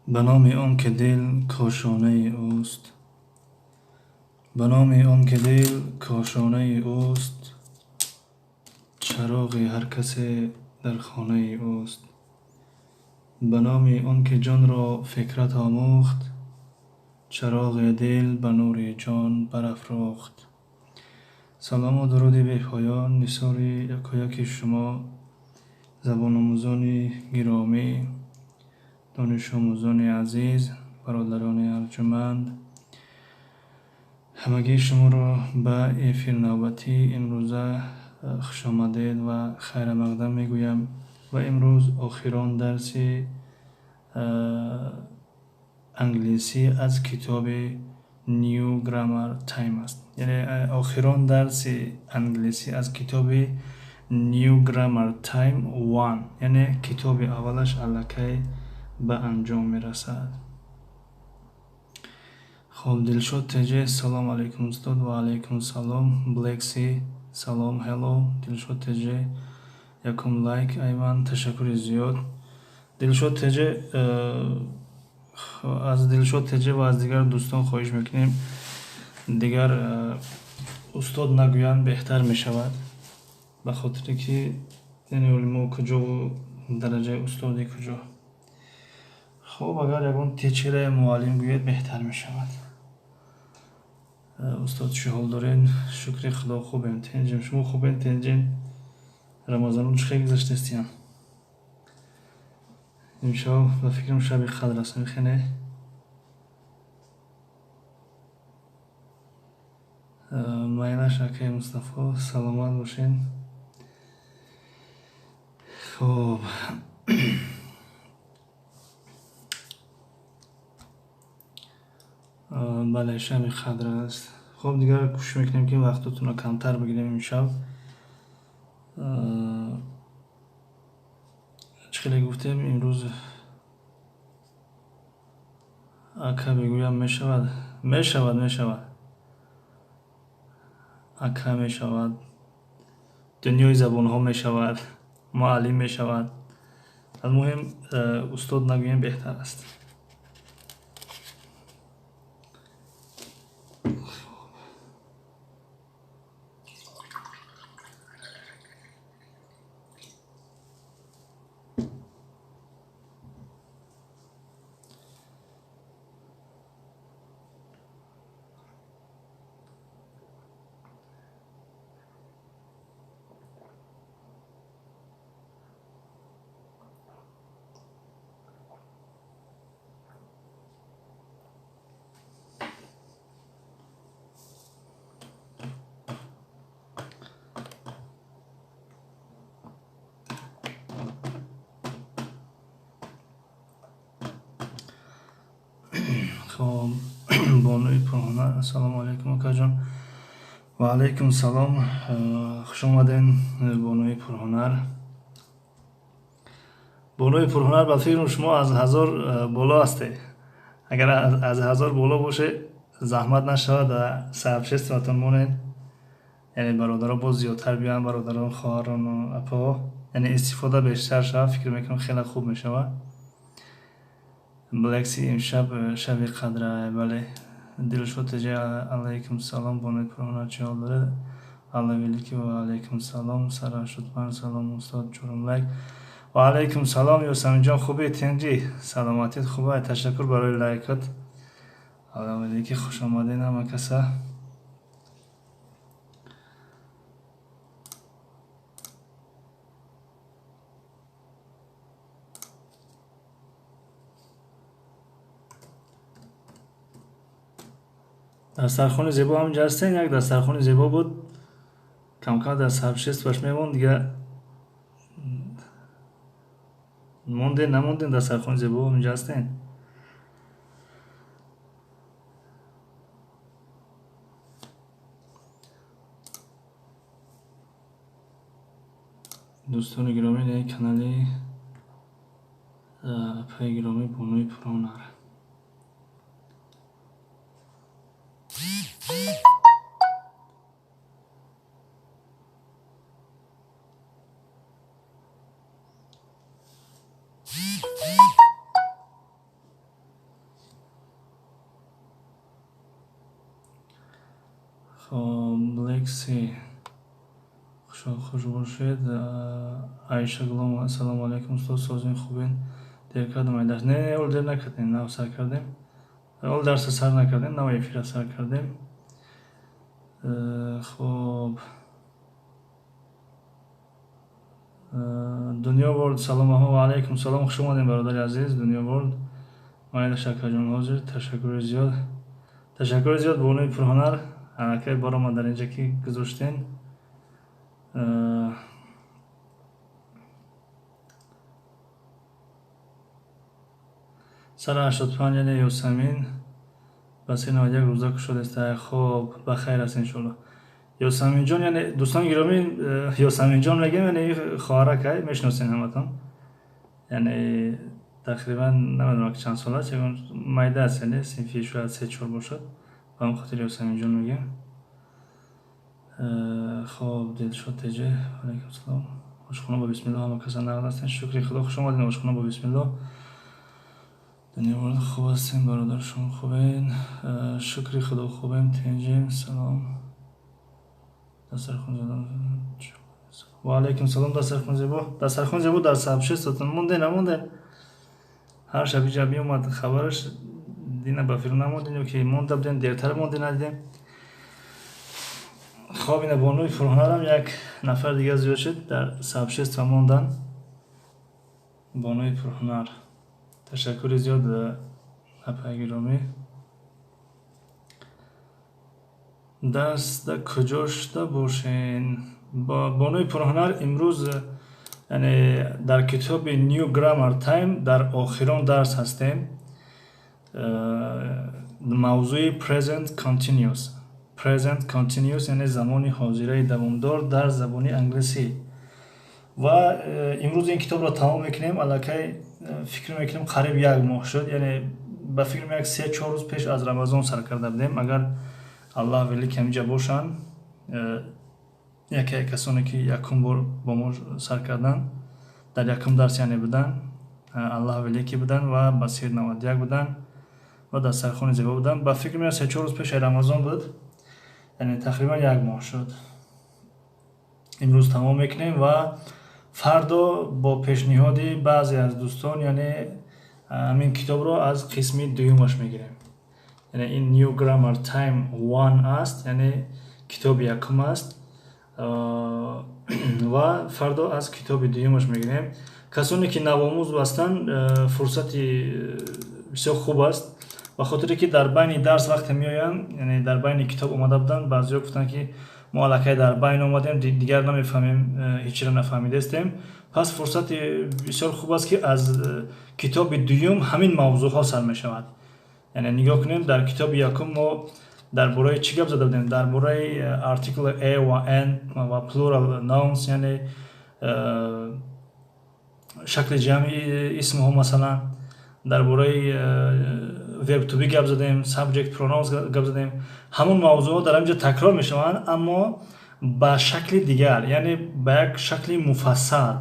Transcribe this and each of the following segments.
Ба номи он ки дил кошонаи ӯст, ба номи он ки дил кошонаи ӯст, чароғи ҳар касе дар хонаи ӯст. Ба номи он ки ҷонро фикрат омӯхт, чароғи дил ба нури ҷон барафрӯхт. Салому дуруди бепоён нисори якояки шумо, забономӯзони гиромӣ, донишомӯзони азиз, бародарони арҷуманд. Ҳамагии шуморо ба эфир навбатии имрӯза хушомадед ва хайрамақдам мегӯям. Ва имрӯз охирон дарси англисӣ аз китоби New Grammar Time аст. Яъне охирон дарси англисӣ аз китоби New Grammar Time 1, яъне китоби аввалаш аллакай ба анҷом мерасад. Хоб, Дилшод ТЖ, салом алейкум устод, ва алейкум салом. Блекси, салом, hello. Дилшод ТЖ, якум лайк айман, ташаккури зиёд. Дилшод ТЖ, аз Дилшод ТЖ ва аз дигар дӯстон хоҳиш мекунем, дигар устод нагӯянд беҳтар мешавад, ба хотире ки яъне оли мо куҷову дараҷаи устоди куҷо. Хоб, агар ягон течера муаллим гӯяд беҳтар мешавад. Устод, чӣ ҳол доред? Шукри Худо, хубем, тенҷем. Шумо хубед, тенҷем? Рамазонун чӣ хел гузаштестиян? Имшаб ба фикрам шаби қадр аст, мехене? Майлаш акай Мустафо, саломат бошед. Хоб, бале, шаби қадр аст. Хоб, дигар кӯшиш мекунем ки вақтотонро камтар бигирем имшаб. Чӣ хеле гуфтем, имрӯз ака бигӯям мешавад? Мешавад, мешавад. Ака мешавад, дунёи забонҳо мешавад, муаллим мешавад. Алмуҳим, устод нагӯем беҳтар аст. Хоб, бонуи пурҳунар, ассалому алайкум акаҷон. Ва алайкум салом, хуш омаден бонуи пурҳунар. Бонуи пурҳунар, ба фикрам шумо аз 1000 боло ҳастед. Агар аз 1000 боло боше, заҳмат нашавад ва сообществотон монед. Яъне бародаро боз зиёдтар биёянд, бародарон, хоҳарону апаҳо, яъне истифода бештар шавад, фикр мекунам хеле хуб мешавад. Блекси, имшаб шаби қадра, бале. Дилшод ТЖ, алайкум салом, бонуи пурҳунар, чӣ ҳол доред? Алла велики, ва алайкум салом. Сара 85, салом устод, чорум лайк. Ва алайкум салом, Ёсаминҷон, хубӣ, тинҷӣ, саломатит хуба, ташаккур барои лайкот. Алла велики, хуш омадед ҳама каса. Дастархони зебо ҳаминҷа ҳастен, як дастархони зебо буд, камкам дар сообществош мемонд, дигар монден, намонден, дастархони зебо ҳаминҷа ҳастен. Дӯстони гиромӣ, дар канали апаи гиромӣ бонуи пурҳунар. Хоб, Black Sea, хуш бошед. Айша Гулом, ассалому алайкум, устод, созин, хубен? Дер кардам ай дарс? Не, ол дер накардем, нав сар кардем. Ол дарса сар накардем, нав эфира сар кардем. Хоб, Дунё Ворд, салом ва алайкум салом, хуш омадем, бародари азиз Дунё Ворд. Майда шакарҷон ҳозир, ташаккури зиёд, ташаккури зиёд, бонуи пурҳунар, аллакай баромад дар инҷа ки гузоштен. Сара 85, яъне Ёсамин ба 391 рӯза кушодааст. Хоб, ба хайр аст, иншоалло. Ёсаминҷон, яъне дӯстони гиромӣ, Ёсаминҷон мегӯем, яъне хоҳаракай, мешиносен ҳаматон. Яъне тақрибан намедонам чанд сол аст, ягон майда аст, яъне синфи шояд 3-4 бошад, ба ҳамин хотир Ёсаминҷон мегӯем. Хоб, Дилшод Теҷе, алайкум салом. Ошхона бо бисмилло, ҳама каса нағз ҳастен, шукри Худо. Хуш омадем ошхона бо бисмилло. Дунё, хуб ҳастем, бародар, шумо хубен? Шукри Худо, хубем, тинҷем. Салом, дастархон задан. Ва алайкум салом, дастархон зебо, дастархон зебо. Дар сообществотон монде, намонде? Ҳар шаб иҷа биомад хабараш, дина ба фирм намондем ё ки монда будем, дертар монде, надидем. Хоб, ина бонуи пурҳунарам як нафар дигар зиёд шуд, дар сообщество мондан. Бонуи пурҳунар, ташаккури зиёд, апаи гиромӣ. Дарсда куҷо шуда бошен, бонуи пурҳунар? Имрӯз, яъне дар китоби New Grammar Time дар охирон дарс ҳастем, мавзӯи present continuous. Present continuous, яъне замони ҳозираи давомдор дар забони англисӣ. Ва имрӯз ин китобро тамом мекунем. Аллакай фикр мекунем, қариб як моҳ шуд, яъне ба фикрам як 3-4 рӯз пеш аз Рамазон сар карда будем. Агар Аллоҳ вели ки ҳаминҷа бошанд, яке касоне ки якум бор бо мо сар карданд, дар якум дарс яъне буданд, Аллоҳ вели ки буданд ва ба сир 91 буданд ва дастархони зебо буданд. Ба фикр меояд, 3-4 рӯз пеши Рамазон буд, яъне тақрибан як моҳ шуд. Имрӯз тамом мекунем ва фардо бо пешниҳоди баъзе аз дӯстон, яъне ҳамин китобро аз қисми дуюмаш мегирем. Яъне ин New Grammar Time One аст, яъне китоби якум аст, ва фардо аз китоби дуюмаш мегирем. Касоне ки навомӯз ҳастанд, фурсати бисёр хуб аст, ба хотире ки дар байни дарс вақте меоянд, яъне дар байни китоб омада буданд, баъзеҳо гуфтанд, ки мо аллакай дар байн омадем, дигар намефаҳмем, ҳечиро нафаҳмидаистем. Пас фурсати бисёр хуб аст, ки аз китоби дуюм ҳамин мавзӯъҳо сар мешавад. Яъне нигоҳ кунем, дар китоби якум мо дар бораи чӣ гап зада будем? Дар бораи артикли a ва an ва plural nouns, яъне шакли ҷамъи исмҳо. Масалан, дар бораи verb to be гап задем, subject pronouns гап задем. Ҳамон мавзӯъҳо дар ҳаминҷо такрор мешаванд, аммо ба шакли дигар, яъне ба як шакли муфассал.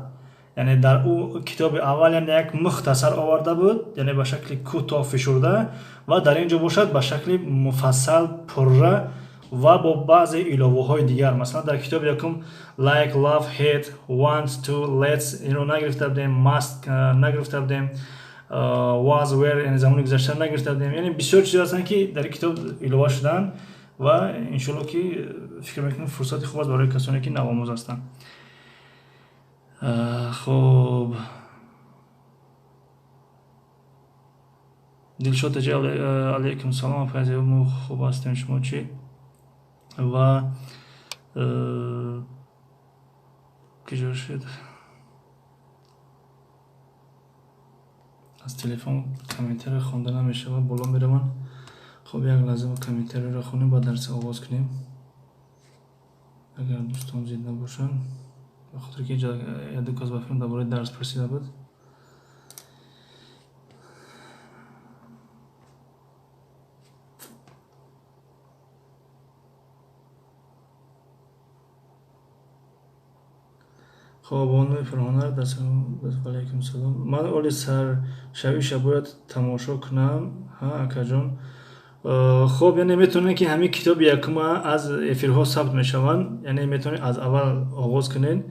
Яъне дар ӯ китоби аввал, яъне як мухтасар оварда буд, яъне ба шакли кӯтоҳ, фишурда, ва дар ин ҷо бошад ба шакли муфассал, пурра ва бо баъзе иловаҳои дигар. Масалан, дар китоби якум like, love, hate, want to, let's инро нагирифта будем, must нагирифта будем, was, were, яъне замони гузашта нагирифта будем. Яъне бисёр чизҳо ҳастанд, ки дар ин китоб илова шуданд ва иншоалло ки фикр мекунем, фурсати хуб аст барои касоне ки навомӯз ҳастанд. Хоб, Дилшод таҷи, алайкум салом, апаи, мо хуб ҳастем, шумо чӣ? Ва киҷо шуд? Аз телефон комментария хонда намешавад, боло мераванд. Хоб, як лаҳза комментарияро хонем, ба дарс оғоз кунем, агар дӯстон зид набошанд, ба хотире ки яду кас ба филм дар бораи дарс пурсида буд. Хоб, бонуи пурҳунар, алайкум салом. Ман оли саршавиша бояд тамошо кунам? Ҳа, акаҷон. Хуб, яъне метавонед, ки ҳамин китоби якума аз эфирҳо сабт мешаванд, яъне метавонед аз аввал оғоз кунед,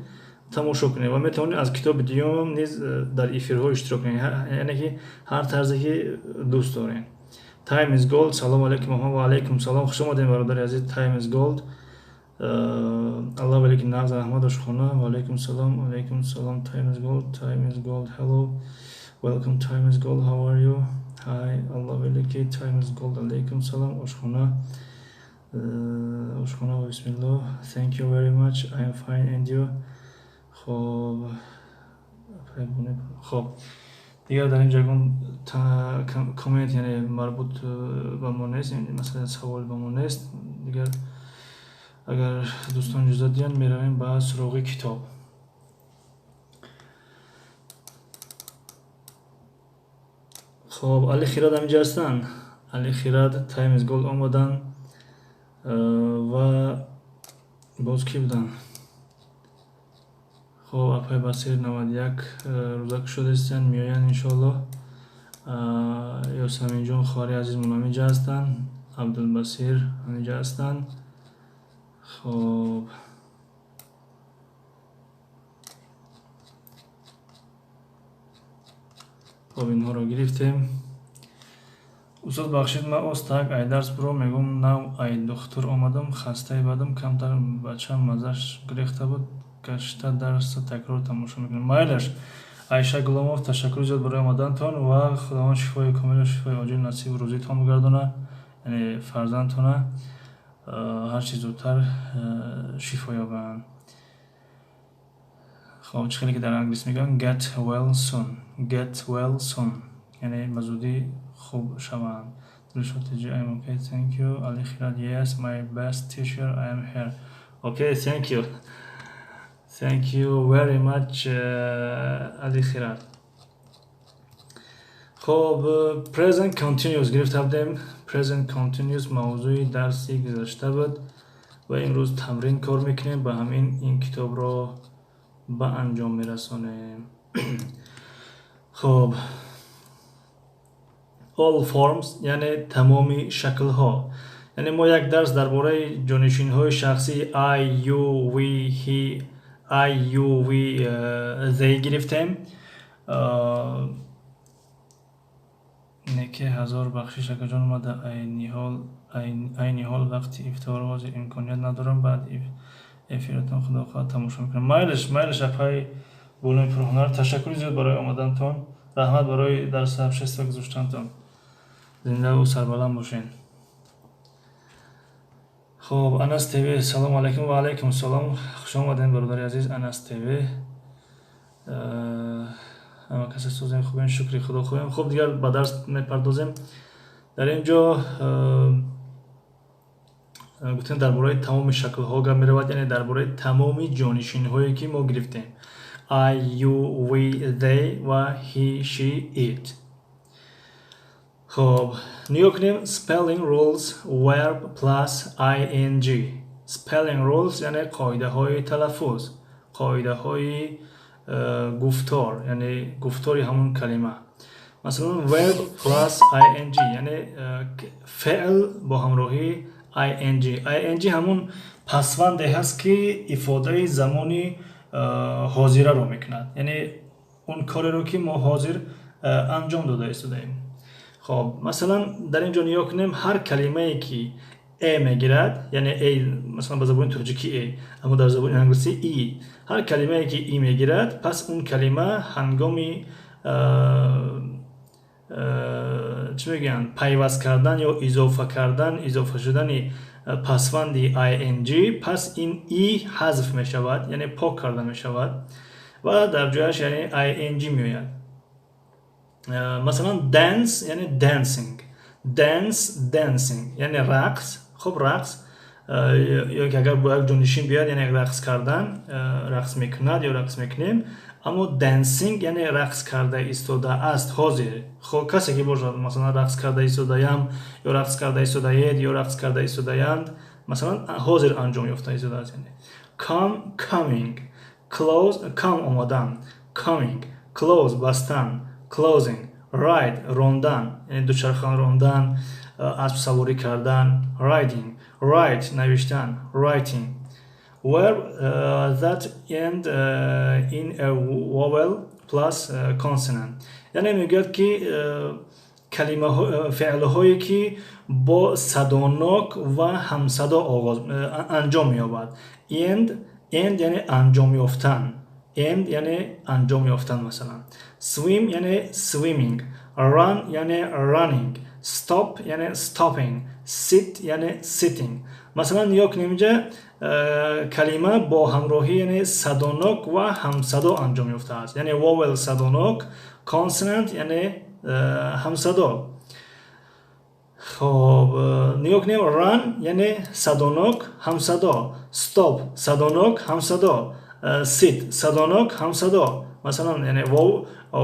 тамошо кунед ва метавонед аз китоби дуюмам низ дар эфирҳо иштирок кунед, яъне ки ҳар тарзе ки дӯст доред. Time is gold. Салом алейкум. Ва алейкум салом, хуш омадем, бародари азиз. Time is gold. Аллоҳ велики, нағз, раҳмат. Ошхона. Ва алейкум салом, алейкум салом. Time is gold, time is gold. Hello, welcome, time is gold. How are you? Hi. Аллоҳ велики. Time is gold. Алейкум салом. Ошхона, ошхона. Бисмиллоҳ. Thank you very much, I am fine, and you? Хуб, дигар дар ин ҷо ягон коммент, яъне марбут ба мо нест, масалан савол ба мо нест. Дигар агар дӯстон иҷозат диҳанд, меравем ба суроғи китоб. Хоб, Али Хирад ҳаминҷа ҳастанд. Али Хирад, Time is Gold омаданд ва боз кӣ буданд? Хоб, апай Басир 91 рӯза кушодаистанд, меоянд иншоаллоҳ. Ёсаминҷон, хоҳари азизмон, ҳаминҷа ҳастанд. Абдулбасир ҳаминҷа ҳастанд. Хуб, инҳоро гирифтем. Устод, бахшид, ман остак ай дарс буро мегӯм, нав ай духтур омадам, хастаи бадам, камтар бачам маззаш гирехта буд, гашта дарса такрор тамошо мекунам. Майлаш, Айша Гуломов, ташаккури зиёд барои омадантон ва Худованд шифои комилу шифои оҷил насибу рӯзитон бигардона, яъне фарзандтона ҳарчи зудтар шифо ёбанд. Хоб, чӣ хеле ки дар англис мегӯянд, get well soon, get well soon, яъне ба зудӣ хуб шаванд. Дилшод TJ, I'm okay, thank you. Али Хирад, yes, my best teacher, I am here. Okay, thank you. Thank you very much, Ali Khirad. Хоб, present continuous гирифта будем. Present continuous мавзӯи дарси гузашта буд ва имрӯз тамрин кор мекунем, ба ҳамин ин китобро ба анҷом мерасонем. Хоб, all forms, яъне тамоми шаклҳо. Яъне мо як дарс дар бораи ҷонишинҳои шахсии I, you, we, he, I, you, we, they гирифтем. Неке ҳазор бахшиш, акаҷон, омада айни ҳол вақти ифтор, ҳозир имконият надорам, баъд эфиратон худо хоҳад тамошо мекунам. Майлаш, майлаш, апай болои пурҳунар, ташаккури зиёд барои омадантон, раҳмат барои дар сообщество гузоштантон, зиндаву сарбаланд бошед. Хоб, Анас ТВ, салому алайкум. Ва алайкум салом, хуш омадем, бародари азиз Анас ТВ. Ҳама касе созем, хубем, шукри Худо, хубем. Хуб, дигар ба дарс мепардозем. Дар ин ҷо гуфтем, дар бораи тамоми шаклҳо гап меравад, яъне дар бораи тамоми ҷонишинҳое ки мо гирифтем: I, you, we, they ва he, she, it. Хоб, нигоҳ кунем: spelling rules, verb plus ing. Spelling rules, яъне қоидаҳои талаффуз, қоидаҳои гуфтор, яъне гуфтори ҳамон калима. Масалан, verb plus ing, яъне феъл бо ҳамроҳии ing. Ing ҳамон пасванде ҳаст, ки ифодаи замони ҳозираро мекунад, яъне он кореро ки мо ҳозир анҷом дода истодаем. Хоб, масалан, дар ин ҷо нигоҳ кунем: ҳар калимае ки е мегирад, яъне э, масалан, ба забони тоҷикӣ э, аммо дар забони англисӣ и, ҳар калимае ки и мегирад, пас он калима ҳангоми, чӣ мегӯянд, пайваст кардан ё изофа кардан, изофа шудани пасванди ing, пас ин и ҳазф мешавад, яъне пок карда мешавад ва дар ҷояш яъне ing меояд. Масалан, dance, яъне dancing, dance, dancing, яъне рақс. Хуб, рақс ё ки агар бо як ҷонишин биёяд, яъне рақс кардан, рақс мекунад ё рақс мекунем. Аммо dancing, яъне рақс карда истодааст ҳозир. Хо касе ки бошад, масалан, рақс карда истодаям ё рақс карда истодаед ё рақс карда истодаянд, масалан, ҳозир анҷом ёфта истодааст. Яъне come, coming, close, come омадан, coming, close бастан, closing, ride рондан, яъне дучархан рондан. Аспсаворӣ кардан, riding. Write, навиштан, writing. Verb that end in a vowel plus consonant. Яъне мегӯяд, ки феълҳое, ки бо садонок ва ҳамсадо оғоз анҷом меёбад. End, end яъне анҷом ёфтан, end яъне анҷом ёфтан. Масалан, swim яъне swimming, run яъне running, stop яъне stopping, sit яъне sitting. Масалан, нигоҳ кунем, инҷа калима бо ҳамроҳӣ, яъне садонок ва ҳамсадо анҷом ёфтааст, яъне vowel садонок, consonant яъне ҳамсадо. Хоб, нигоҳ кунем: run яъне садонок, ҳамсадо, stop садонок, ҳамсадо, sit садонок, ҳамсадо. Масалан, яъне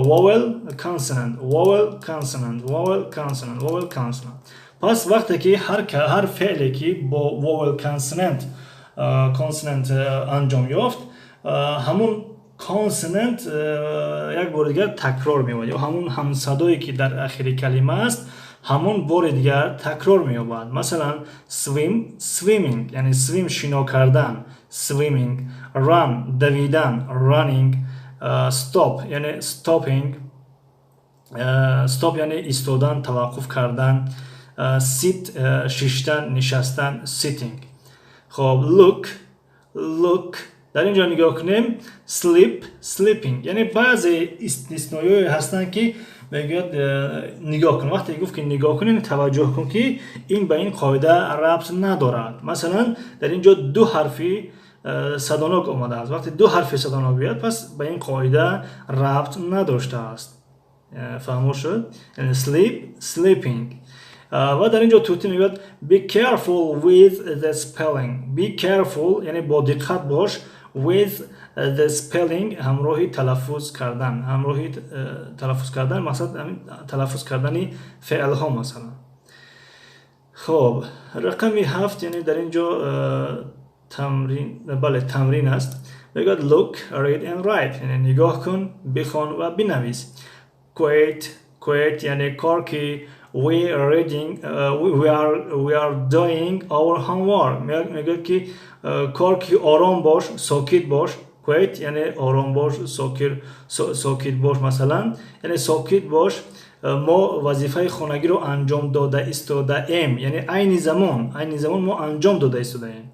vowel, consonant, vowel, consonant, vowel, consonant, vowel, consonant. Пас вақте ки ҳар феъле, ки бо vowel, consonant анҷом ёфт, ҳамун consonant як бори дигар такрор меёбад ё ҳамун ҳамсадое, ки дар ахири калима аст, ҳамон бори дигар такрор меёбад. Масалан, swim, swimming, яъне swim шино кардан, swimming, run давидан, running, stop яъне stopping, stop яъне истодан, таваққуф кардан, sit шиштан, нишастан, sitting. Хоб, look, look, дар ин ҷо нигоҳ кунем: sleep, sleeping. Яъне баъзе истисноиҳое ҳастанд, ки мегӯяд нигоҳ кун. Вақте гуфт, ки нигоҳ кун, таваҷҷӯҳ кун, ки ин ба ин қоида рабт надорад. Масалан, дар ин ҷо ду ҳарфи садонок омадааст. Вақте ду ҳарфи садонок биёяд, пас ба ин қоида рабт надоштааст. Фаҳмо шуд? Яъне sleep, sleeping. Ва дар ин ҷо тӯтӣ мегӯяд: "Be careful with the spelling." Be careful яъне бо диққат бош, with the spelling ҳамроҳи талаффуз кардан, ҳамроҳи талаффуз кардан, мақсад талаффуз кардани феълҳо, масалан. Хоб, рақами 7, яъне дар ин ҷо тамрин, бале, тамрин аст. Мегӯяд: "Look, read and write", яъне нигоҳ кун, бихон ва бинавис. Quiet, quiet, яъне корки, we reading, we are doing our homework. Мегӯяд, ки корки, ором бош, сокит бош. Quiet яъне ором бош, сокит бош, масалан, яъне сокит бош, мо вазифаи хонагиро анҷом дода истодаем, яъне айни замон мо анҷом дода истодаем.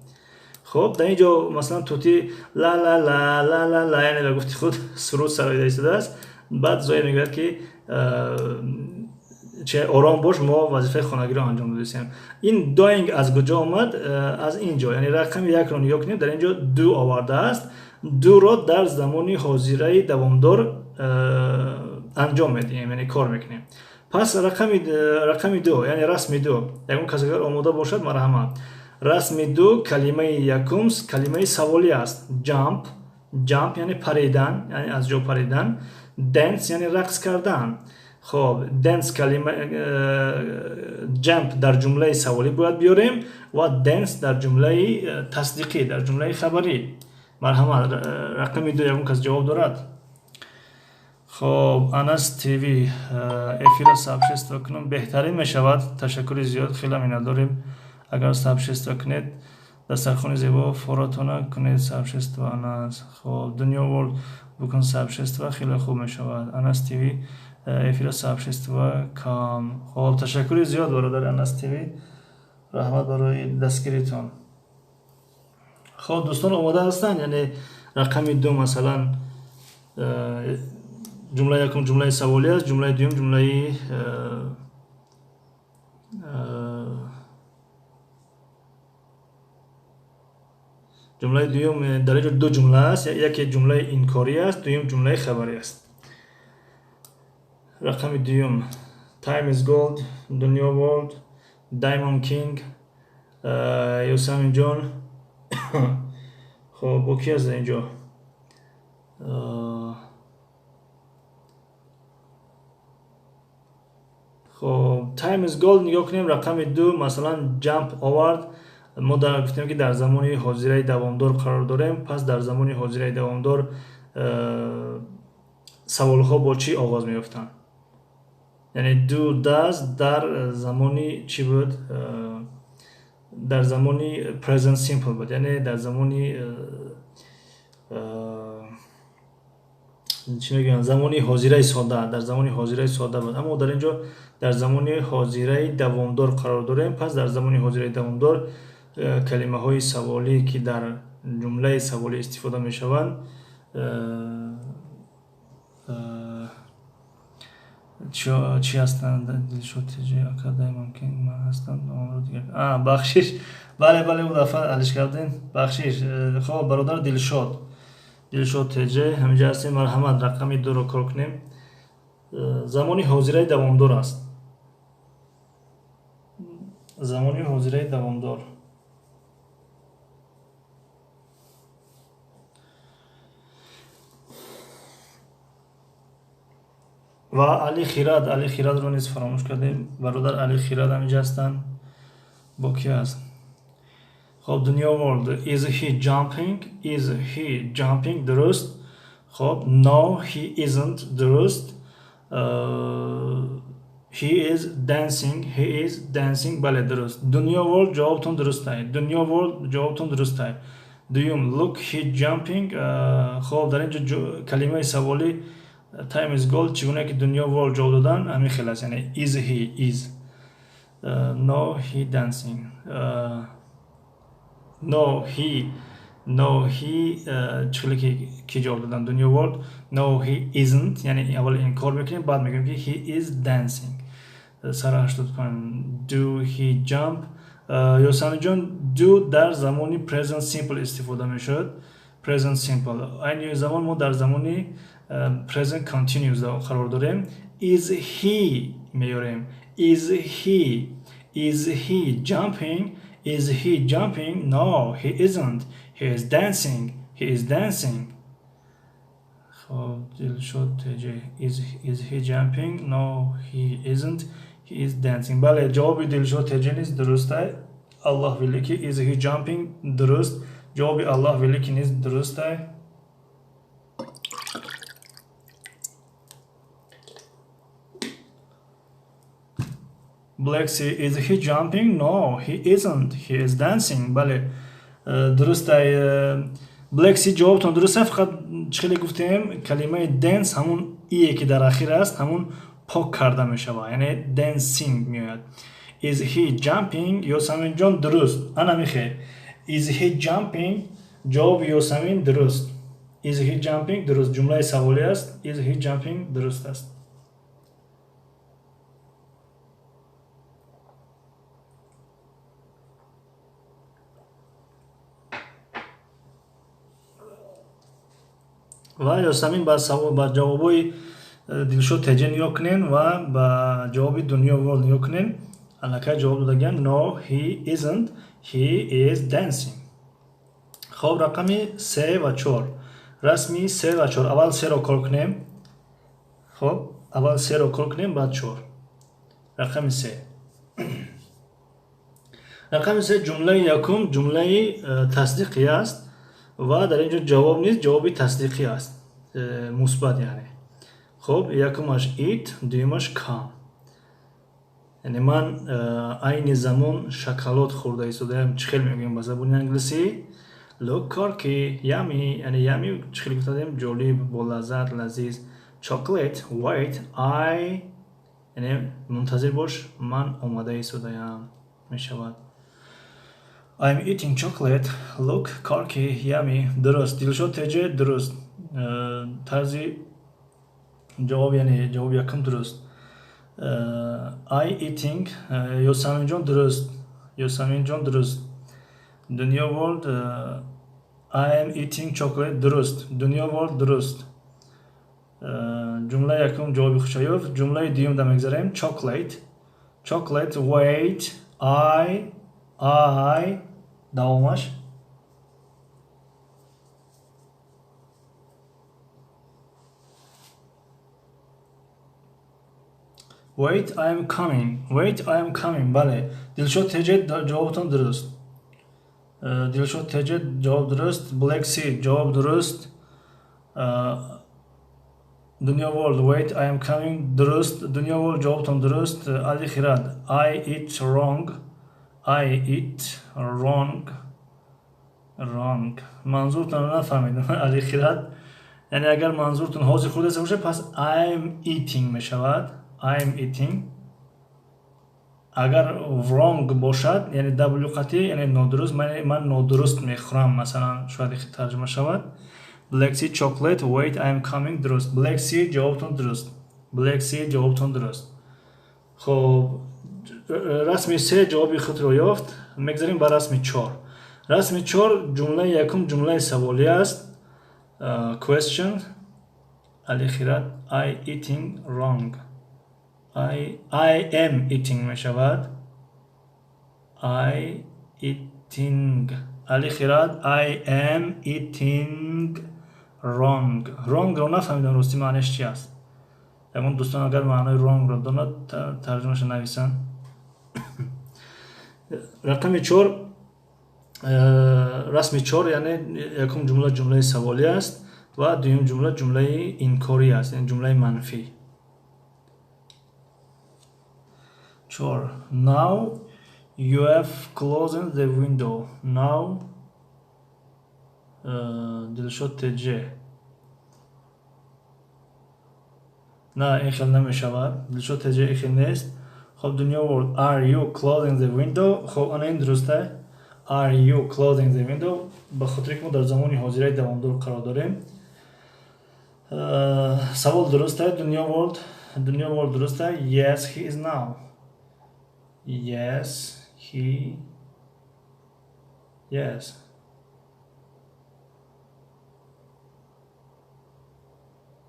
Хоб, дар ин ҷо, масалан, тӯтӣ ла ла ла ла ла ла, яъне ба гуфти худ суруд сароида истодааст. Баъд Зоя мегӯяд, ки че, ором бош, мо вазифаи хонагиро анҷом додастем. Ин doing аз куҷо омад? Аз ин ҷо, яъне рақами 1-ро нигоҳ кунем, дар ин ҷо do овардааст. Do-ро дар замони ҳозираи давомдор анҷом медиҳем, яъне кор мекунем. Пас рақами 2, яъне расми 2, ягон кас агар омода бошад, марҳамат. Расми 2, калимаи якум калимаи саволӣ аст: jump. Jump яъне паридан, яъне аз ҷо паридан, dance яъне рақс кардан. Хоб, dance калима, jump дар ҷумлаи саволӣ бояд биёрем ва dance дар ҷумлаи тасдиқӣ, дар ҷумлаи хабарӣ. Марҳамат, рақами 2, ягон кас ҷавоб дорад? Хоб, Анас ТВ, эфира сообщество кунам, беҳтарин мешавад. Ташаккури зиёд, хеле миннатдорем, агар сообщество кунед. Дастархони зебо форотона кунед сообщество, Анас. Хоб, Дунё Ворлд, букун сообщество, хеле хуб мешавад. Анас ТВ, эфира сообщество кам. Хоб, ташаккури зиёд, бародари Анас ТВ, раҳмат барои дастгиритон. Хоб, дӯстон омода ҳастанд? Яъне рақами 2, масалан, ҷумлаи якум ҷумлаи саволӣ аст, ҷумлаи дуюм ҷумлаи дуюм. Дар инҷо ду ҷумла аст: яке ҷумлаи инкорӣ аст, дуюм ҷумлаи хабарӣ аст. Рақами дуюм, Time is Gold, Дунё World, Diamond King, Ёсаминҷон. Хоб, бо ки аст дар инҷо? Хоб, Time is Gold, нигоҳ кунем, рақами 2, масалан, jump овард. Мо дар гуфтем, ки дар замони ҳозираи давомдор қарор дорем. Пас дар замони ҳозираи давомдор саволҳо бо чӣ оғоз меёфтанд? Яъне do, does дар замони чӣ буд? Дар замони present simple буд, яъне дар замони чӣ мегӯянд, замони ҳозираи сода, дар замони ҳозираи сода буд. Аммо дар ин ҷо дар замони ҳозираи давомдор қарор дорем. Пас дар замони ҳозираи давомдор калимаҳои саволӣ, ки дар ҷумлаи саволӣ истифода мешаванд, чӣ ҳастанд? Дилшод Теҷи акадай мумкин ман ҳастам, номро дигар. Бахшиш, бале, бале, ӯ дафъа алиш кардем, бахшиш. Хоб, бародар Дилшод, Дилшод Теҷе ҳаминҷа ҳастем, марҳамат, рақами 2-ро кор кунем. Замони ҳозираи давомдор аст. Замони ҳозираи давомдор. Ва Али Хирад, Али Хирадро низ фаромӯш кардем. Бародар Али Хирад ҳаминҷа ҳастанд. Бо ки аст? Хоб, Дунё World, is he jumping? Is he jumping? Дуруст. Хоб, no, he isn't. Дуруст. He is dancing. He is dancing. Бале, дуруст. Дунё World, ҷавобтон дуруст ай. Дунё World, ҷавобтон дуруст ай. Дуюм, look, he jumping. Хоб, дар ин ҷо калимаи саволӣ time is gold, чӣ гуна ки Дунё World ҷавоб додан, ҳамин хел аст, яъне is he, is. No, he dancing. No, he, no, he, чӣ хеле ки ҷавоб додан Дунё World, no, he isn't, яъне аввал инкор мекунем, баъд мегӯем ки he is dancing. Сара 85, do he jump? Ёсаминҷон, do дар замони present simple истифода мешуд. Present simple. Айни замон мо дар замони present continuous қарор дорем. Is he меёрем. Is he, is he jumping? Is he jumping? No, he isn't. He is dancing. He is dancing. Хоб, Дилшод Теҷе, is he jumping? No, he isn't. He is dancing. Бале, ҷавоби Дилшод Теҷе низ дуруст аст. Аллоҳ великий. Is he jumping? Дуруст. Ҷавоби Аллоҳ великий низ дуруст аст. Black Sea, is he jumping? No, he isn't. He is dancing. Бале, дуруст аст. Black Sea, ҷавобтон дуруст аст, фақат чӣ хеле гуфтем, калимаи dance ҳамун ие ки дар ахир аст, ҳамун пок карда мешавад, яъне dancing меояд. Is he jumping? Ёсаминҷон, дуруст. Ана михе. Is he jumping? Ҷавоби Ёсамин дуруст. Is he jumping? Дуруст. Ҷумлаи саволӣ аст. Is he jumping? Дуруст аст. Ва Ёсамин, ба ҷавобҳои Дилшод Теҷе нигоҳ кунен ва ба ҷавоби Дунё World нигоҳ кунен. Аллакай ҷавоб додагиан: no, he isn't. He is dancing. Хоб, рақами 3 ва 4, расми 3 ва 4. Аввал 3-ро кор кунем. Хоб, аввал 3-ро кор кунем, баъд 4. Рақами 3, рақами 3, ҷумлаи якум ҷумлаи тасдиқӣ аст ва дар ин ҷо ҷавоб низ ҷавоби тасдиқӣ аст, мусбат яъне. Хоб, якумаш eat, дуюмаш come. Яъне ман айни замон шоколад хӯрда истодаям, чӣ хел мегӯем ба забони англисӣ? Look, corky, yummy. Яъне yummy чӣ хел гуфтадем? Ҷолиб, болаззат, лазиз. Chocolate, wait, I, яъне мунтазир бош, ман омода истодаям мешавад. I'm eating chocolate. Look, corky, yummy. Дуруст. Дилшод Теҷе, дуруст. Тарзи ҷавоб, яъне ҷавоби якум дуруст. I eating, Ёсаминҷон, дуруст. Ёсаминҷон, дуруст. Дунё World, I am eating chocolate, дуруст. Дунё World, дуруст. Ҷумлаи якум ҷавоби худша ёфт. Ҷумлаи дуюм да мегзарем. Chocolate. Chocolate, wait, I, давомаш. Wait, I am coming. Wait, I am coming. Бале. Дилшод Теҷе, ҷавобтон дуруст. Дилшод Теҷе, ҷавоб дуруст. Black Sea, ҷавоб дуруст. Дунё World, wait, I am coming. Дуруст. Дунё World, ҷавобтон дуруст. Али Хирад, I eat wrong. I eat wrong. Wrong. Манзуртонро нафаҳмидам, Али Хирад. Яъне агар манзуртон ҳозир хӯрдаста бошад, пас I'm eating мешавад. I'm eating. Агар wrong бошад, яъне W қатъӣ, яъне нодуруст, ман нодуруст мехӯрам, масалан, шояд тарҷума шавад. Black Sea chocolate, wait, I am coming. Дуруст. Black Sea, ҷавобтон дуруст. Black Sea, ҷавобтон дуруст. Хоб, расми се ҷавоби худро ёфт. Мегзарем ба расми чор. Расми чор, ҷумлаи якум ҷумлаи саволӣ аст. Question. Али Хират, I eating wrong. I am eating мешавад. I eating. Али Хират, I am eating wrong. Wrong-ро нафаҳмидам, ростӣ, маънеш чи аст. Ягон дӯстон агар маънои wrong-ро донад, тарҷумаша нависанд. Рақами чор, расми чор, яъне якум ҷумла ҷумлаи саволӣ аст ва дуюм ҷумла ҷумлаи инкорӣ аст, яъне ҷумлаи манфӣ. Чор. Now you have closed the window. Now, Дилшод ТЖ. На, ин хел намешавад. Дилшод ТЖ, ин хел нест. Хоб, Дунё World, are you closing the window? Хоб, ана ин дуруста. Are you closing the window? Ба хотире ки мо дар замони ҳозираи давомдор қарор дорем. Савол дуруста. Дунё World, Дунё World дуруста. Yes, he is now. Yes, he, yes.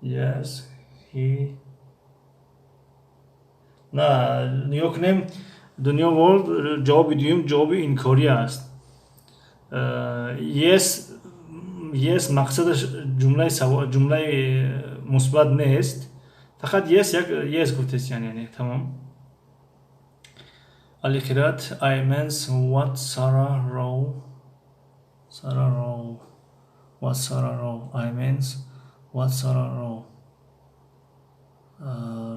Yes, he. На, нигоҳ кунем, Дунё World, ҷавоби дуюм ҷавоби инкорӣ аст. Yes, yes мақсадаш ҷумлаи савол, ҷумлаи мусбат нест. Фақат yes, як yes гуфтест, яъне тамом. Али Хират, I means what Sarah wrote. Sarah wrote. What Sarah wrote. I means what Sarah wrote.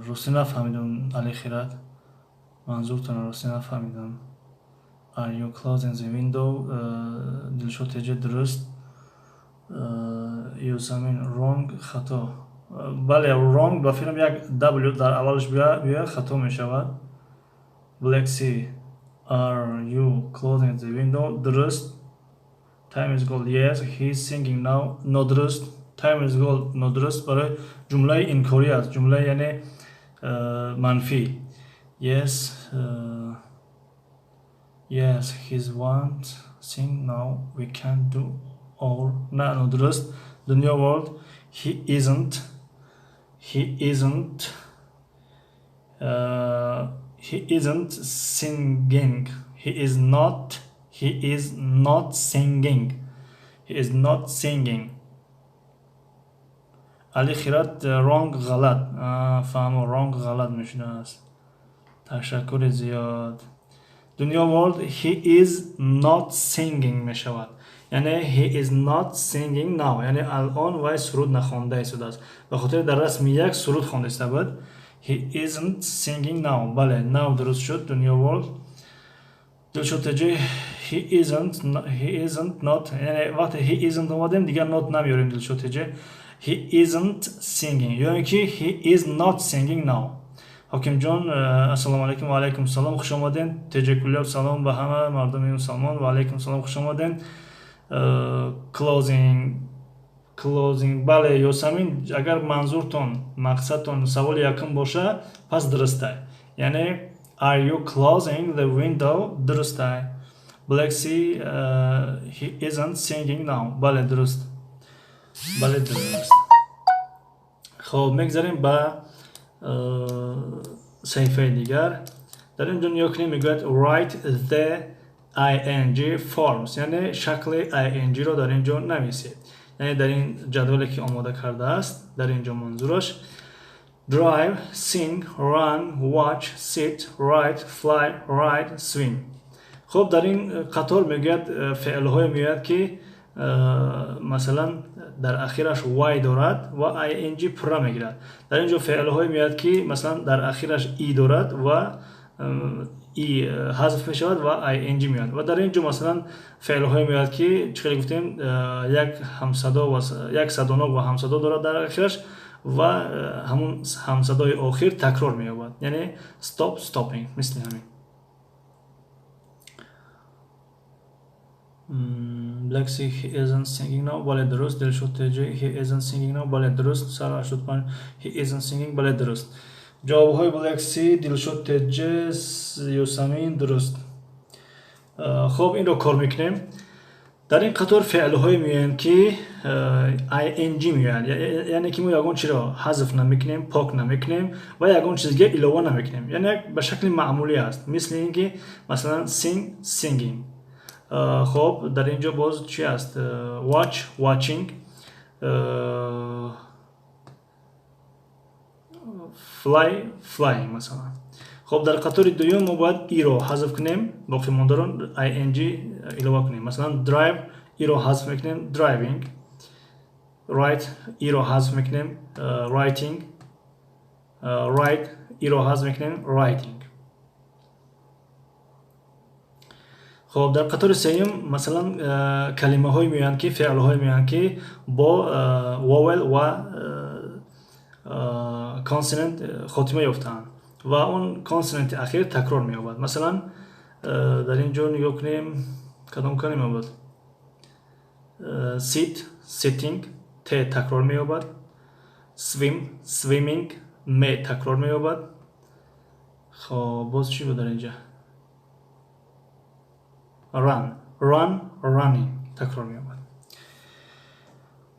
Ростӣ нафаҳмидам, Али Хират. Манзуртонро ростӣ нафаҳмидам. Are you closing the window? Дилшод ТЖ, дуруст. Юсамин, wrong, хато. Бале, wrong ба филм як W дар аввалаш биёяд, хато мешавад. Black Sea, are you closing the window? Дуруст. Time is gold. Yes, he is singing now. Нодуруст. Time is gold нодуруст, барои ҷумлаи инкорӣ аст, ҷумлаи яъне манфӣ. Yes, yes, he's want sing now. We can't do or на, нодуруст. Дунё World, he isn't, he isn't, he isn't singing. He is not, he is not singing. He is not singing. Али Хират, wrong ғалат. Фаҳмо, wrong ғалат мешудааст. Ташаккури зиёд. Дунё World, he is not singing мешавад. Яъне he is not singing now. Яъне алон вай суруд нахонда истодааст. Ба хотири дар расми як суруд хонда истода буд. He isn't singing now. Бале, now дуруст шуд, Дунё World. Дилшод ТЖ, he isn't, he isn't not. Яъне вақте he isn't омадем, дигар not намеёрем, Дилшод ТЖ. He isn't singing. Ё ин ки he is not singing now. Ҳокимҷон, ассалому алайкум, ва алайкум салом, хуш омадем. ТЖ Куллиёб, салом ба ҳама мардуми мусалмон, ва алайкум салом, хуш омадем. Closing, closing, бале, Ёсамин, агар манзуртон, мақсадтон саволи якум боша, пас дурустай. Яъне are you closing the window дурустай. Black Sea, he isn't singing now. Бале, дуруст. Бале, дуруст. Хоб, мегзарем ба саҳифаи дигар. Дар ин ҷо нигоҳ кунем, мегӯяд write the ing forms, яъне шакли ing-ро дар ин ҷо нависед. Яъне дар ин ҷадвале ки омода кардааст, дар ин ҷо манзураш drive, sing, run, watch, sit, write, fly, ride, swim. Хоб, дар ин қатор мегӯяд феълҳое меояд ки Масалан, дар ахираш y дорад ва ing пурра мегирад. Дар ин ҷо феълҳое меояд, ки масалан дар ахираш и дорад ва и ҳазф мешавад ва ing меояд. Ва дар ин ҷо масалан феълҳое меояд, ки чӣ хеле гуфтем, як ҳамсадо ва як садонок ва ҳамсадо дорад дар ахираш ва ҳамун ҳамсадои охир такрор меёбад, яъне stop, stopping, мисли ҳамин. Black Sea, he isn't singing now. Бале, дуруст. Дилшод TJ, he isn't singing now. Бале, дуруст. Сара 85, he isn't singing. Бале, дуруст. Ҷавобҳои Black Sea, Дилшод TJ, Юсамин дуруст. Хоб, инро кор мекунем. Дар ин қатор феълҳое меоянд, ки ing меоянд, яъне ки мо ягон чиро ҳазф намекунем, пок намекунем ва ягон чизге илова намекунем, яъне ба шакли маъмулӣ аст, мисли ин ки масалан sing, singing. Хоб, дар ин ҷо боз чи аст? Watch, watching, fly, flying масалан. Хоб, дар қатори дуюм мо бояд иро ҳазф кунем, боқимондаро ing илова кунем. Масалан, drive, иро ҳазф мекунем, driving. Write, иро ҳазф мекунем, writing. Write, иро ҳазф мекунем, writing. Хоб, дар қатори сеюм масалан калимаҳое меоянд, ки феълҳое меоянд, ки бо vowel ва consonant хотима ёфтаанд ва он consonant и ахир такрор меёбад. Масалан, дар ин ҷо нигоҳ кунем, кадом калима буд? Sit, sitting, т такрор меёбад. Swim, swimming, м такрор меёбад. Хоб, боз чӣ буд дар ин ҷо? Run, run, running такрор меёбад.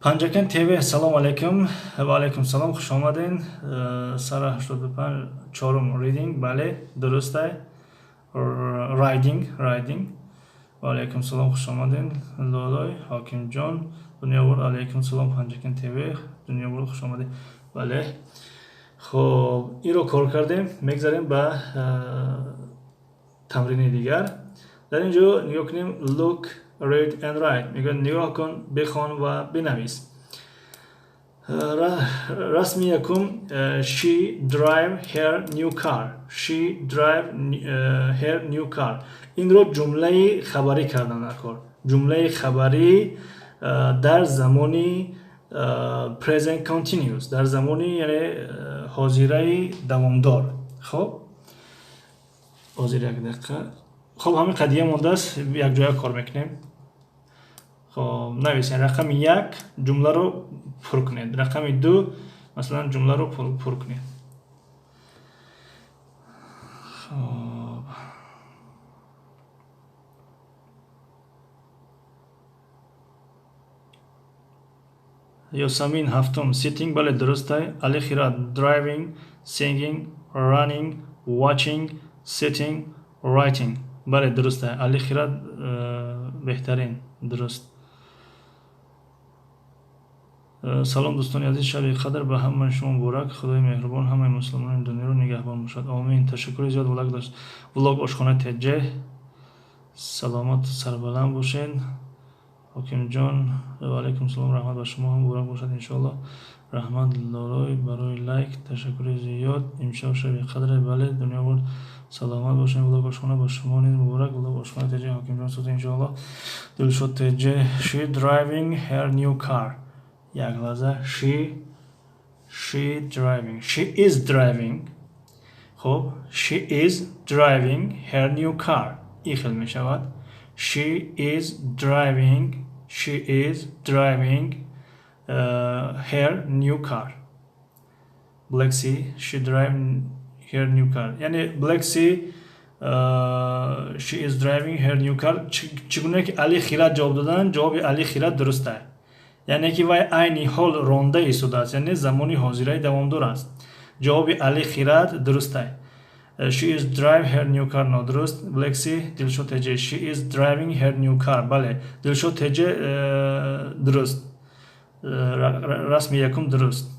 Панҷакен ТВ, салом алейкум. Ва алейкум салом, хуш омаден. Сара 85, чорум, reading, бале, дурустай. Riding, riding. Ва алейкум салом, хуш омаден. Лолой, Ҳокимҷон, Дунёвур, алейкум салом, Панҷакен ТВ, Дунёвур, хуш омадед. Бале. Хоб, инро кор кардем, мегзарем ба тамрини дигар. Дар ин ҷо нигоҳ кунем, look, read and write. Мегӯяд, нигоҳ кун, бихон ва бинавис. Расми якум: she drive her new car. She drive her new car. Инро ҷумлаи хабарӣ кардан дар кор, ҷумлаи хабарӣ дар замони present continuous, дар замони яъне ҳозираи давомдор. Хоб, ҳозир, як дақиқа. Хоб, ҳамин қадия мондааст, якҷоя кор мекунем. Хоб, нависен. Рақами як, ҷумларо пур кунед. Рақами ду, масалан, ҷумларо пур кунед. Хоб, Ёсамин, ҳафтум, sitting, бале, дурустай. Али Хират, driving, singing, running, watching, sitting, writing. Бале, дурустай. Али Хират, беҳтарин, дуруст. Салом, дӯстони азиз, шаби қадр ба ҳамаи шумо муборак. Худои меҳрубон ҳамаи мусулмонони дунёро нигаҳбон бошад, омин. Ташаккури зиёд. Влог ошхона Тҷ, саломату сарбаланд бошед. Ҳокимҷон, ва алайкум салом, раҳмат, ба шумо ҳам муборак бошад, иншоаллоҳ. Раҳмат, Лолой, барои лайк, ташаккури зиёд. Имшаб шаби қадре, бале. Дунё бурд, саломат бошед. Влог ошхона, ба шумо низ муборак. Влог ошхона Тҷ, Ҳокимҷон суз, иншоаллоҳ. Дилшод Тҷ, she driving her new car. Як лаҳза. She driving, she is driving. Хоб, she is driving her new car, ин хел мешавад. She is driving, she is driving her new car. Black Sea, she drive her new car. Яъне Black Sea, she is driving her new car. Чӣ гуна ки Али Хират ҷавоб доданд, ҷавоби Али Хират дуруст аст, яъне ки вай айни ҳол ронда истодааст, яъне замони ҳозираи давомдор аст. Ҷавоби Али Хират дуруст аст. She is drive her new car нодуруст. Black Sea, Дилшод TJ, she is driving her new car. Бале, Дилшод TJ, дуруст. Расми якум дуруст,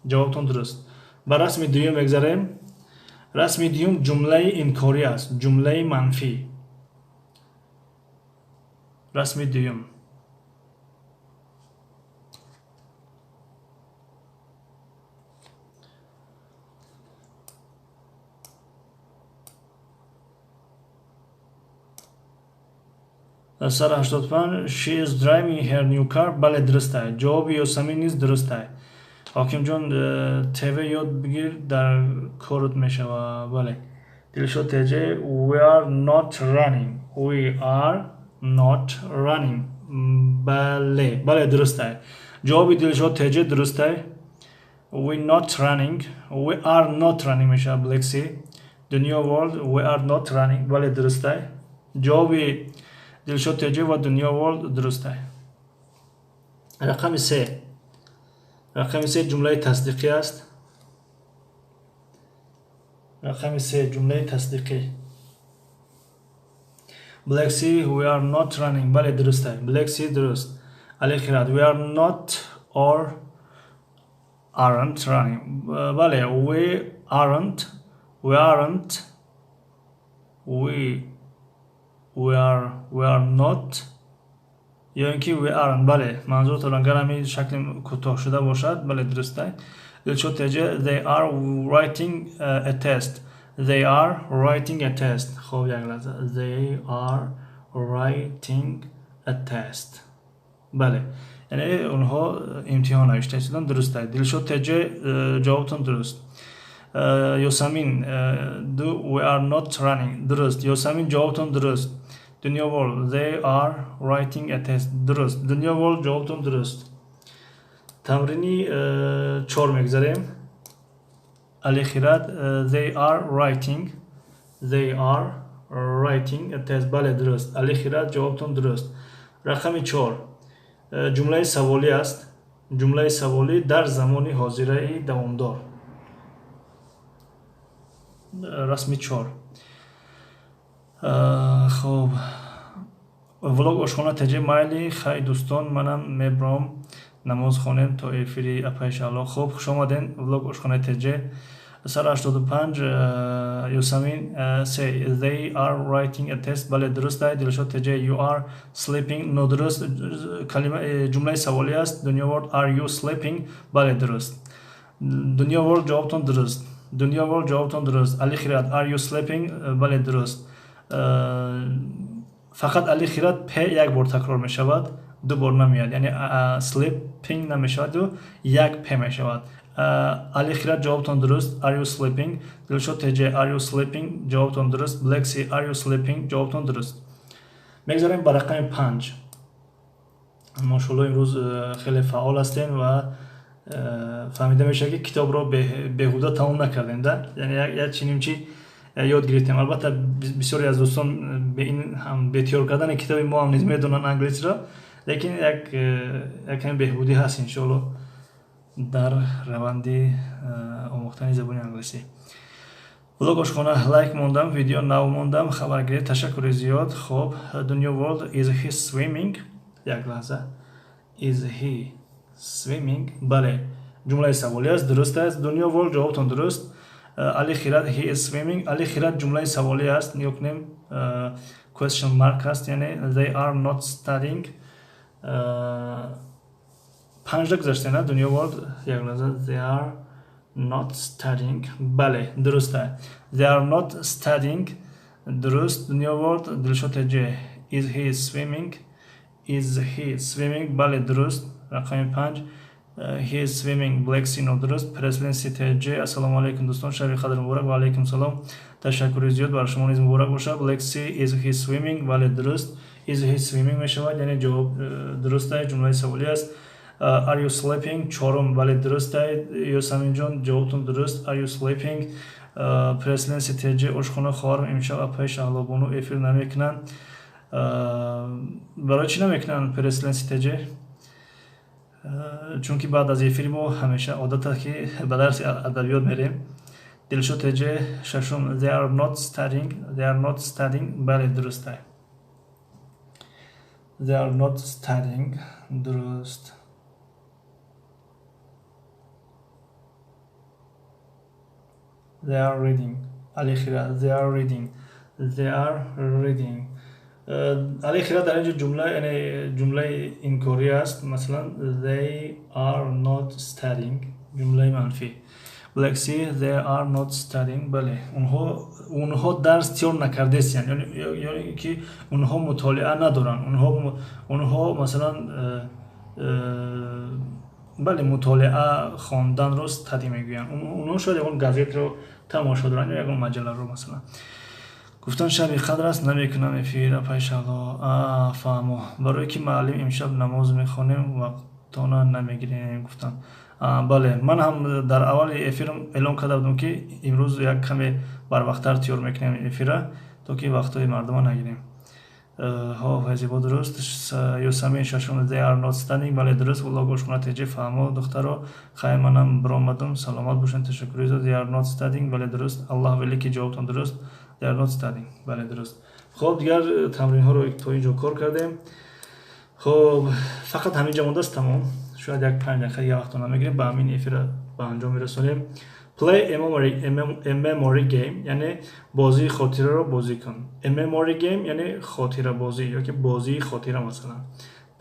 ҷавобтон дуруст. Ба расми дуюм мегзарем. Расми дуюм ҷумлаи инкорӣ аст, ҷумлаи манфӣ. Расми дуюм. Сара 85, she is driving her new car. Бале, дуруст аст. Ҷавоби Ёсамин низ дуруст аст. Ҳокимҷон, ТВ ёд бигир, дар корот мешава. Бале. Дилшод ТЖ, we are not running. We are not running. Бале, бале, дуруст аст. Ҷавоби Дилшод ТЖ дуруст аст. We not running. We are not running мешава. Black Sea. Дунё World, we are not running. Бале, дуруст аст. Ҷавоби Дилшод ТЖ ва Дунё World дуруст аст. Рақами се. Рақами се ҷумлаи тасдиқӣ аст. Рақами се ҷумлаи тасдиқӣ. Black Sea, we are not running. Бале, дуруст аст. Black Sea дуруст. Али Хират, we are not or aren't running. Бале, we aren't, we aren't, we are not ё ин ки we aren't. Бале, манзуртон агар ҳамин шакли кӯтоҳ шуда бошад, бале, дуруст аст. Дилшод ТЖ, they are writing a test. They are writing a test. Хоб, як лаҳза. They are writing a test. Бале, яъне онҳо имтиҳон навишта истоданд, дуруст аст. Дилшод ТЖ, ҷавобтон дуруст. Ёсамин, ду, we are not running. Дуруст. Ёсамин, ҷавобтон дуруст. Дунё World, they are writing a test. Дуруст. Дунё World, ҷавобтон дуруст. Тамрини чор мегузарем. Али Хират, they are writing. They are writing a test. Бале, дуруст. Али Хират, ҷавобтон дуруст. Рақами чор. Ҷумлаи саволӣ аст. Ҷумлаи саволӣ дар замони ҳозираи давомдор. Расми чор. Хоб, влог ошхона ТЖ, майли, хай дӯстон, манам мебром, намоз хонем то эфири апаи Шаҳло. Хуб, хуш омаден, влог ошхонаи ТЖ. Сара 85, Ёсамин, се, they are writing a test. Бале, дуруст аст. Дилшод ТЖ, you are sleeping. Нодуруст, калима ҷумлаи саволӣ аст. Дунё World, are you sleeping? Бале, дуруст. Дунё World, ҷавобтон дуруст. Дунё World, ҷавобтон дуруст. Али Хират, are you sleeping? Бале, дуруст. Фақат Али Хират, п як бор такрор мешавад, ду бор намеяд, яъне sleeping намешаваду як п мешавад. Али Хират, ҷавобтон дуруст. Are you sleeping? Дилшод ТЖ, are you sleeping? Ҷавобтон дуруст. Black Sea, are you sleeping? Ҷавобтон дуруст. Мегзарем ба рақами панҷ. Мошалло, имрӯз хеле фаъол ҳастем ва фаҳмида мешавад, ки китобро беҳуда тамом накардем да, яъне як чинимчи ёд гирифтем. Албатта, бисёре аз дӯстон бе ин ҳам бетиёр кардани китоби мо ҳам низ медонанд англисиро, лекин як каме беҳбудӣ ҳаст, иншоалло, дар раванди омӯхтани забони англисӣ. Блог ошхона, лайк мондам, видео нав мондам, хабаргирӣ, ташаккури зиёд. Хоб, Дунё World, is he swimming? Як лаҳза. Is he swimming? Бале, ҷумлаи саволӣ аст, дуруст аст. Дунё World, ҷавобтон дуруст. Али Хират, he is swimming. Али Хират, ҷумлаи саволӣ аст, нигоҳ кунем, question mark аст, яъне they are not studying. Панҷда гузаште на, Дунё World? Як лаҳза. They are not studying. Бале, дуруст аст. They are not studying, дуруст. Дунё World. Дилшод ТЖ, is he swimming? Is he swimming? Бале, дуруст. Рақами панҷ, he is swimming. Black Sea, нодуруст. Преслен CTJ, ассалому алайкум, дӯстон, шаби қадр муборак. Ва алайкум салом, ташаккури зиёд, бар шумо низ муборак бошад. Black Sea, is he swimming? Бале, дуруст. Is he swimming мешавад, яъне ҷавоб дуруст аст, ҷумлаи саволӣ аст. Are you sleeping? Чорум, бале, дуруст аст. Ёсаминҷон, ҷавобтон дуруст. Are you sleeping? Преслен CTJ, ошхона, хоҳарам, имшаб апаи Шаҳлобону эфир намекунанд. Барои чӣ намекунанд, Преслен CTJ? Чунки баъд аз эфири мо ҳамеша одат аст, ки ба дарси адабиёт мерем. Дилшод ТЖ, шашум, they are not studying. They are not studying. Бале, дуруст аст. They are not studying, дуруст. They are reading. Али Хират, they are reading. They are reading. Али Хират, дар инҷо ҷумла, яъне ҷумлаи инкорӣ аст. Масалан, they are not studying, ҷумлаи манфӣ. Black Sea, they are not studying. Бале, онҳо дарс тиёр накардесиянд, ё ки онҳо мутолиа надоранд. Онҳо масалан, бале, мутолиа, хонданро study мегӯянд. Онҳо шояд ягон газетро тамошо доранд ё ягон маҷалларо, масалан. Гуфтан, шаби қадр аст, намекунам эфир, апай Шаҳло. Фаҳмо, барое ки муаллим, имшаб намоз мехонем, вақтона намегирем, гуфтан. Бале, ман ҳам дар аввали эфирам эълон карда будам, ки имрӯз як каме барвақттар тиёр мекунем эфира, то ки вақтҳои мардума нагирем. Ҳо, файзибо, дуруст. Юсамин шашум, they are not studying. Бале, дуруст. Влог ошхона теҷи, фаҳмо, духтаро. Хай, манам биромадам, саломат бошед, ташаккури зиёд. They are not studying. Бале, дуруст. Аллоҳ великий, ҷавобтон дуруст. They are not studying. Бале, дуруст. Хоб, дигар тамринҳоро то ин ҷо кор кардем. Хоб, фақат ҳамин ҷо мондааст, тамом. Шояд як 5 дақиқа дигар вақтон намегирем, ба ҳамин эфира ба анҷом мерасонем. Play a memory game, яъне бозии хотираро бозӣ кун. A memory game, яъне хотирабозӣ ёки бозии хотира, масалан.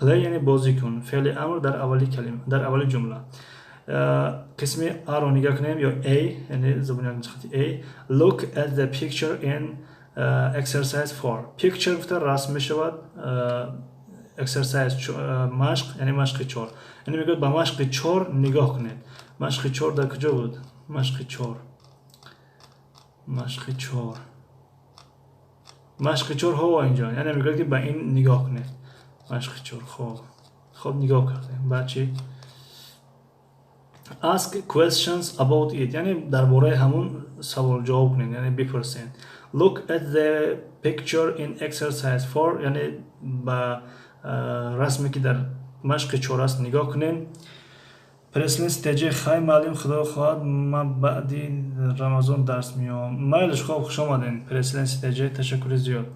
Play, яъне бозӣ кун, феъли амр дар аввали калима, дар аввали ҷумла. Қисми аро нигоҳ кунем ё a, яъне забони англисхати a. Look at the picture in exercise 4. Picture гуфта расм мешавад. Exercise, машқ, яъне машқи 4. Яъне мегӯяд, ба машқи 4 нигоҳ кунед. Машқи 4 дар куҷо буд? Машқи 4, машқи 4, машқи 4, ҳо, инҷо. Яъне мегӯяд, ки ба ин нигоҳ кунед, машқи 4. Хоб, нигоҳ кардем. Баъд чӣ? Ask questions about it, яъне дар бораи ҳамун савол ҷавоб кунед, яъне бипурсед. Look at the picture in exercise 4, яъне ба расме, ки дар машқи 4 аст, нигоҳ кунем. Преслин теҷи, хай муаллим, худо хоҳад, ман баъди Рамазон дарс меём. Майлиш, хоб, хуш омадем, Преслин теҷи, ташаккури зиёд.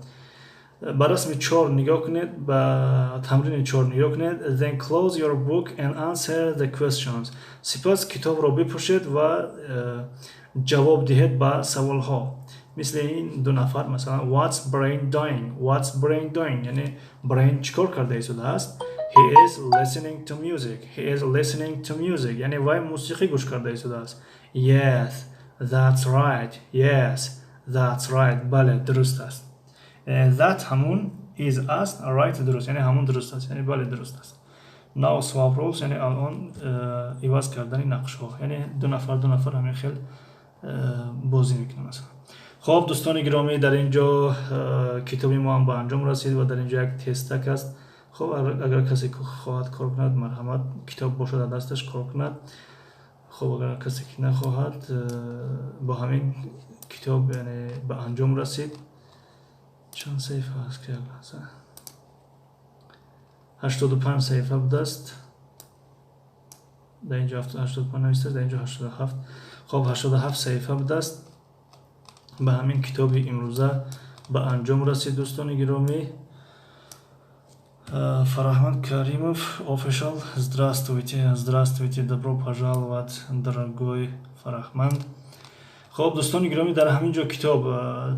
Ба расми 4 нигоҳ кунед, ба тамрини 4 нигоҳ кунед. Then close your book and answer the questions. Сипас китобро бипӯшед ва ҷавоб диҳед ба саволҳо, мисли ин ду нафар, масалан. What's Brian doing? What's Brian doing? Яъне Брайан чӣ кор карда истодааст? He is listening to music. He is listening to music, яъне вай мусиқӣ гӯш карда истодааст. Yes, that's right. Yes, that's right. Бале, дуруст аст. That ҳамун, is аст, right дуруст, яъне ҳамун дуруст аст, яъне бале, дуруст аст. Now swap roles, яъне алон иваз кардани нақшҳо, яъне ду нафар, ду нафар ҳамин хел бозӣ мекунем, масалан. Хоб, дӯстони гиромӣ, дар ин ҷо китоби мо ҳам ба анҷом расид ва дар ин ҷо як тестак аст. Хоб, агар касе хоҳад кор кунад, марҳамат, китоб бошад дар дасташ, кор кунад. Хоб, агар касе ки нахоҳад, бо ҳамин китоб яъне ба анҷом расид. Чанд саҳифа аст? Ки як лаҳза, 85 саҳифа будааст. Дар инҷо 85 навистааст, дар инҷо 87. Хоб, 87 саҳифа будааст. Ба ҳамин китоби имрӯза ба анҷом расид, дӯстони гиромӣ. Фарахманд Каримов Official, здравствуйте, здравствуйте, добро пожаловать, дорогой Фарахманд. Хоб, дӯстони гиромӣ, дар ҳамин ҷо китоб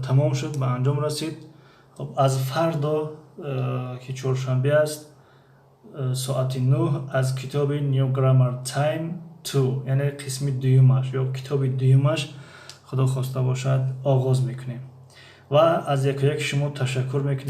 тамом шуд, ба анҷом расид. Хоб, аз фардо, ки чоршанбе аст, соати 9 аз китоби New Grammar Time 2, яъне қисми дуюмаш ё китоби дуюмаш, худо хоста бошад, оғоз мекунем ва аз яку яки шумо ташаккур мекунем.